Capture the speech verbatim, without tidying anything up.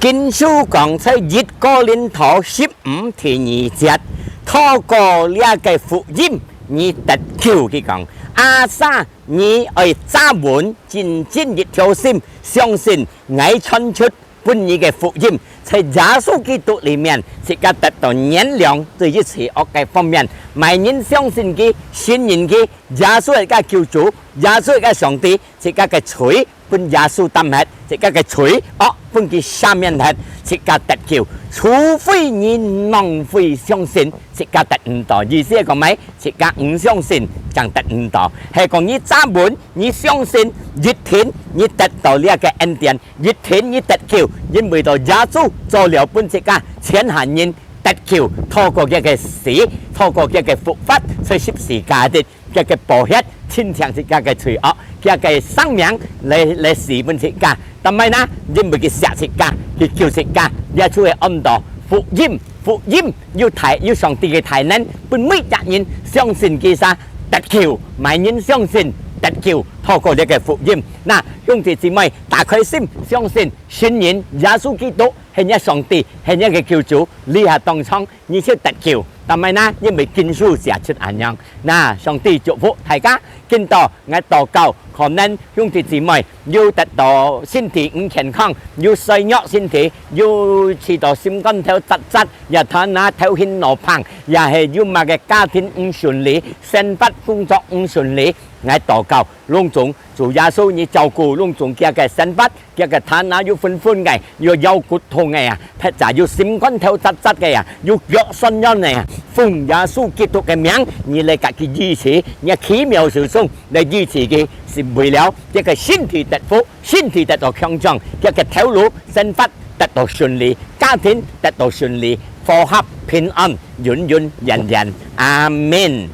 經書講在一哥林多十五第二節，透過這个福音，你得救。佢講，阿儕，你愛站穩，真正一條心，相信𠊎傳出分你个福音，在耶穌基督裡面，自家得到原諒對一切惡个方面。麼人相信佢，信任佢，耶穌係个救主，耶穌係个上帝，自家个罪分耶穌擔忒，自家个罪惡分佢赦免忒，自家得救。除非你浪費相信，自家得毋到。意思係講麼？自家毋相信，正得毋到。係講你站穩，你相信，一定你得到這个恩典，一定你得救，因為到耶穌做了分自家全下人得救，透過佢个死，透過佢个復活，在十字架頂，佢个寶血清淨自家个罪惡，佢个生命來，來死分自家。但係呢，因為佢惜自家，佢救自家，這就係安到福音。福音有大，有上帝个大能，分每一人相信佢儕得救，麼人相信得救，透過這个福音。那，兄弟姊妹，打開心，相信，信任耶穌基督係若上帝，係若个救主，這下當場你就得救。但係呢，因為經書寫出恁樣。那，上帝祝福大家。今到𠊎禱告，可能兄弟姊妹有得到身體毋健康，有衰弱身體，有試到心肝頭扎扎，也頭那頭暈腦膨，也係有麼个家庭毋順利，生活工作毋順利。𠊎禱告，攏總主耶穌你照顧攏總佢个生活，佢个頭那有昏昏个，有腰骨痛个啊，或者有心肝頭扎扎个啊，有腳痠軟个啊，奉耶穌基督个名，你來甲佢醫治，你奇妙手中來醫治佢，是為了佢个身體得福，身體得到強壯，佢个頭路生活得到順利，家庭得到順利，和合平安，永永遠遠。阿門。